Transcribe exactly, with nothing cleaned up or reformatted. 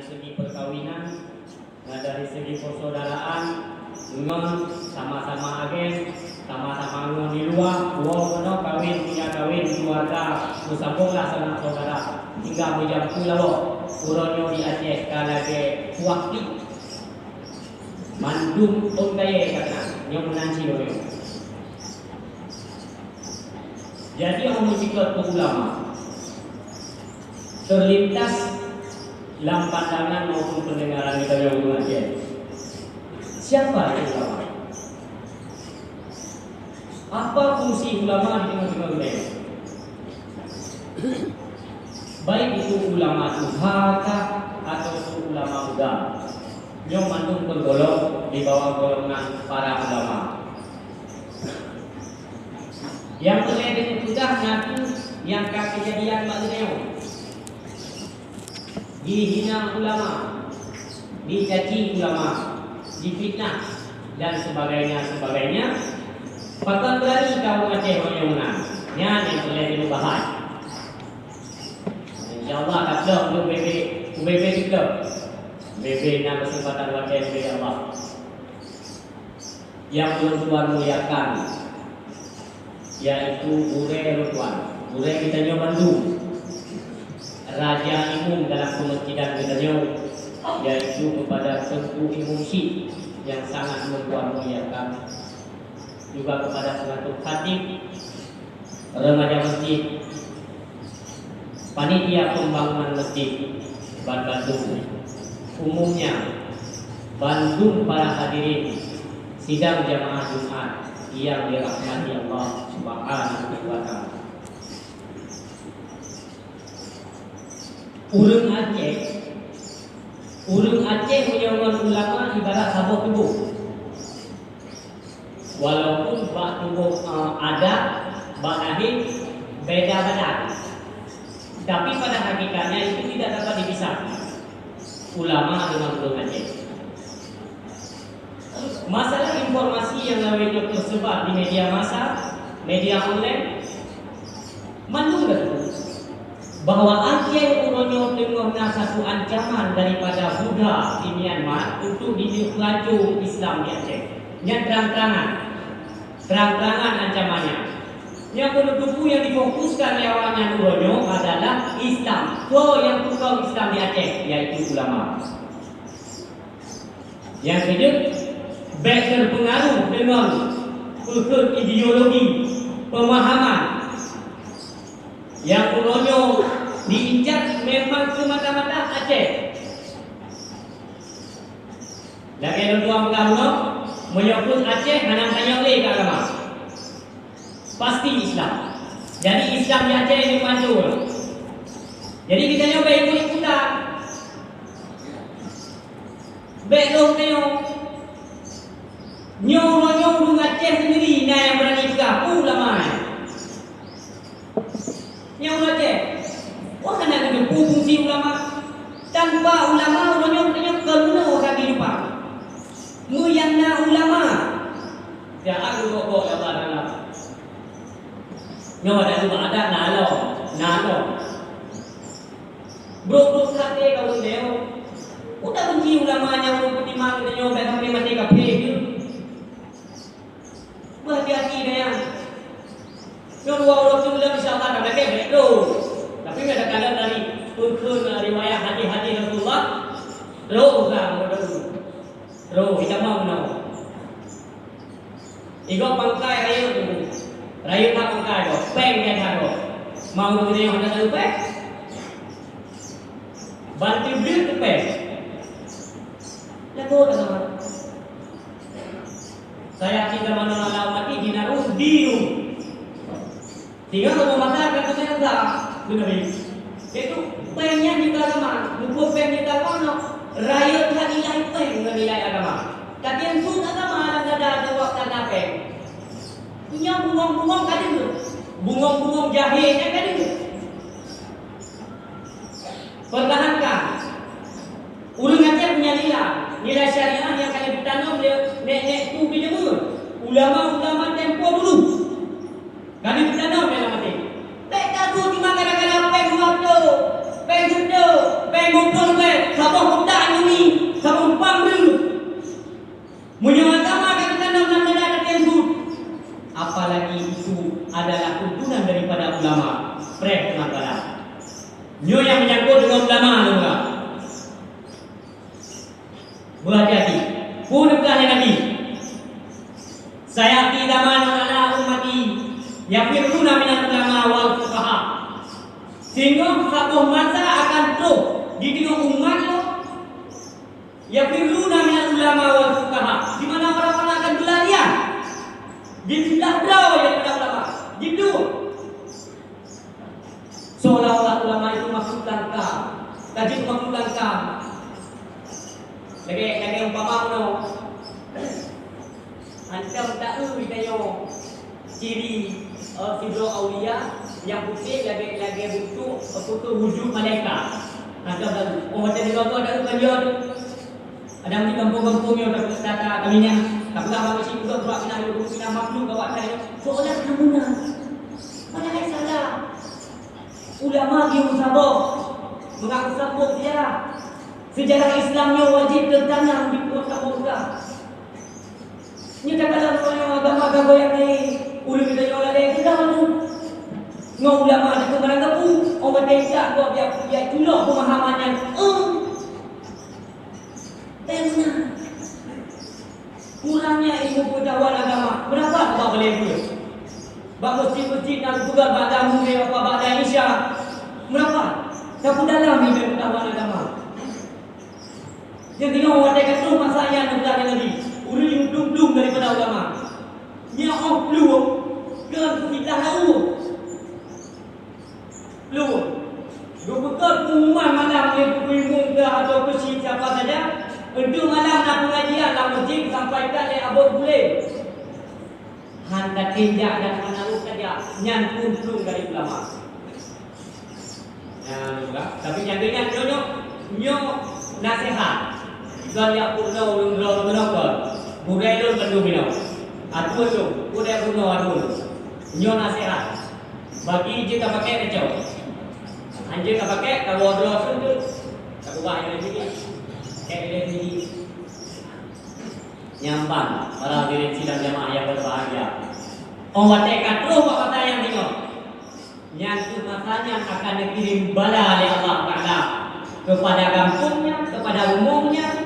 Segi perkawinan, nah, dari segi persaudaraan, ngon sama-sama agen, sama-sama ngon di luwa, woe meunoe kawin, punya kawin, keluarga, beusambonglah sanak saudara, hingga meujampu lawok. Uroe nyoe di Aceh ka lagèe kuah pih. Mandum ôn kayèe ka na, nyoe meunan cit uroe nyoe. Jadi, awak meusikot keu ulama. Terlintas lam pandangan maupun pendengaran kita yang ureueng Aceh. Siapa itu ulama? Apa fungsi ulama di tengah-tengah budaya? Baik itu ulama tuha kah atau ulama muda, nyoe mandum tergolong di bawah golongan para ulama. Nyang peureulèe tapeugah na kheueh nyang ka keujadian bak geutanyoe. Jihina ulama, jicaci ulama, jifitnah, dan sebagainya, sebagainya. Pakon beurani kaum Aceh meunyoe meunan? Nyan nyang peureulèe tapeugah. Insya Allah, ka plôh untuk B B, U B B diplôh. B B na keuseumpatan watèe, insya Allah. Nyang ulôn tuan muliakan, yaitu gurèe ulôn tuan, gurèe geutanyoe bandum, raja imum dalam peumeusijidan geutanyoe, yaitu kepada Teungku Imum Syik nyang sangat ulôn tuan muliakan, juga kepada seulaku khatib, remaja masjid, panitia pembangunan masjid, dan bandum, umumnya bandum para hadirin sidang jamaah Jumat yang dirahmati Allah Subhanahu wa Ta'ala. Ureueng Aceh, ureueng Aceh meunyoe ngon ulama ibarat saboh tuboh. Walaupun bak tuboh, eh, adat, bak lahé beda badan, tapi pada hakikatnya itu tidak dapat dipisah, ulama dengan ureueng Aceh. Masalah informasi nyang lawét nyoe tersebar di media massa, media online, mandum geutanyoe bahwa Aceh uroe nyoe teungoh na satu ancaman daripada Buddha di Myanmar untuk dineuk peuhanco Islam di Aceh. Nyan terang-terangan. Terang-terangan ancaman nyan. Nyang keuneuk teupeu nyang difokuskan lé awaknyan uroe nyoe adalah Islam. Soe nyang peukong Islam di Aceh? Yaitu ulama. Nyang keujeuet, bèk teupeungaruh deungon peue kheun ideologi, peumahaman nyang uroe nyoe diincar memang seumata-mata Aceh. Lagèe lôn tuan peugah bunoe, meunyoe phôn Aceh hana tanyong lé keu agama, pasti Islam. Jadi, Islam di Aceh ini mantul. Jadi, geutanyoe bèk ikut-ikutan. Bèk lôn tanyoe. Nyoe uroe nyoe ureueng Aceh sendiri na nyang beurani peugah, "Peue ulama nyan?" Nyang ureueng Aceh, wah, hana geuteupeue fungsi ulama. Tanpa ulama, uroe nyoe geutanyoe kon meunoe ka kehidupan. Meunyoe na ulama, ya, aku gok-gok ya, Allah Taala. Nyoe ada tu ada, na lo, na lo. Brok-brok saté ka ureueng nyoe. Udah benci ulama nyang ureueng peutimang geutanyoe bèk sampai maté kafé jeuet. Beuhati-hati nyan. Nyoe dua uroe tu lom, insya Allah, ka lagèe bèk droe. Tapi meunyoe takalon dari peue kheun riwayat hadis-hadis Rasulullah, droe usah, droe. Droe, itamong nyoe. Igoe pangkai rayeuk tu. Rayeuk that pangkai goe, péng jih that goe. Mau geutanyoe hana taeu péng? Bantu beuet keu péng. Lagoe that sama. Saya cinta mana Allah mati dinaru diru. Tinggai rumoh mata ka teumé rasa keu Nabi. Yaitu, péng nyan jeuet keu agama, muphom péng jeuet keu agama nyoe, rayeuk that nilai péng ngon nilai agama. Tapi nyang seuôt agama lam dada teuwak tanda péng. Nyoe bungong-bungong ka deungoe. Bungong-bungong jahé nyan ka deungoe. Pertahankan. Ureueng Aceh punya nilai, nilai syariah nyang ka lheueh geutanom lé nèk-nèk tu dideungoe ulama-ulama tempo dulu. Ka lheueh geutanom dalam até. Bèk takot cuma gara-gara péng dua ploh, péng seudeuk, péng dua ploh ribèe, saboh Nyoe nyang menyangkut deungon ulama lôn peugah. Beuhati-hati. Peue neupeugah lé Nabi? "Sayati zamanun ala ummati yafirruna minal ulama wal fuqaha." Singoh saboh masa akan troh di teungoh umat lôn, "yafirruna minal ulama wal fuqaha", di mana orang-orang akan beularian, jiblah droe daripada ulama, jiblueng. Seolah-olah ulama itu makhluk langka, ka jeuet makhluk langka. Lagèe, lagèe umpama unoe, hantom taeu geutanyoe ciri, eh, sidroe aulia nyang putéh lagèe, lagèe bentuk, eh, bentuk wujud malaikat. Hantom taeu, oh, watèe di luwa taeu kan dia tu. Kadang di gampông-gampông nyoe, tapeugah, tapeugah kami nyan, tapeugah bak masjid, tapeugah bak pinah, tapeugah pinah makhluk, bak pinah, seolah kamoe na. Padahai salah. Ulama geuyue saboh, meungaku saboh seujarah. Seujarah Islam nyoe wajéb teutanam di pruet saboh ureueng. Nyoe takalon meunyoe agama ka goyang laén, ureueng geutanyoe lalè teuga tu. Ngon ulama teuka barang gapu, oh watèe jak gob jak, jak culok peumahaman nyan. Eh. Teuh meunan. Kurangnya ilmu pengetahuan agama. Meunapa bak balèe peuet? Bak meuseujid-meuseujid na geupeugah bak tamu lé apa bak dan Isya. Meunapa? Tapeudalam ilmu pengetahuan agama. Nyang teungoh watèe ka troh masa nyan neupeugah lé Nabi, ureueng nyang plueng-plueng daripada ulama. Nyan 'oh plueng, keu siblah laôt. Lôn, geupeugah pengumuman malam lé peue imum kah atawa keu siapa saja, untuk malam na pengajian lam masjid disampaikan lé Abon Bulé. Han tatem jak dan hana rôh tajak, nyan pun plueng dari ulama. Nyan, tapi nyang deungon nyoe, nyoe, nyoe nasihat. Kon jak peurunoe ureueng droe keunoe kon. Gurèe lôn bandum inoe. Ateueh lôn, udép peurunoe ateueh lôn. Nyoe nasihat. Bagi jeuet ka pakai kacau. Hanjeuet ka pakai, ka woe droe seuntreuk. Ka ubah ilèe sini. Pakai ilèe sini. Nyan ban, para hadirin sidang jamaah yang berbahagia. 'Oh watèe ka troh bak masa nyang singoh, nyan kheueh masa nyan akan neukirém bala lé Allah Taala kepada gampông nyan, kepada rumoh nyan,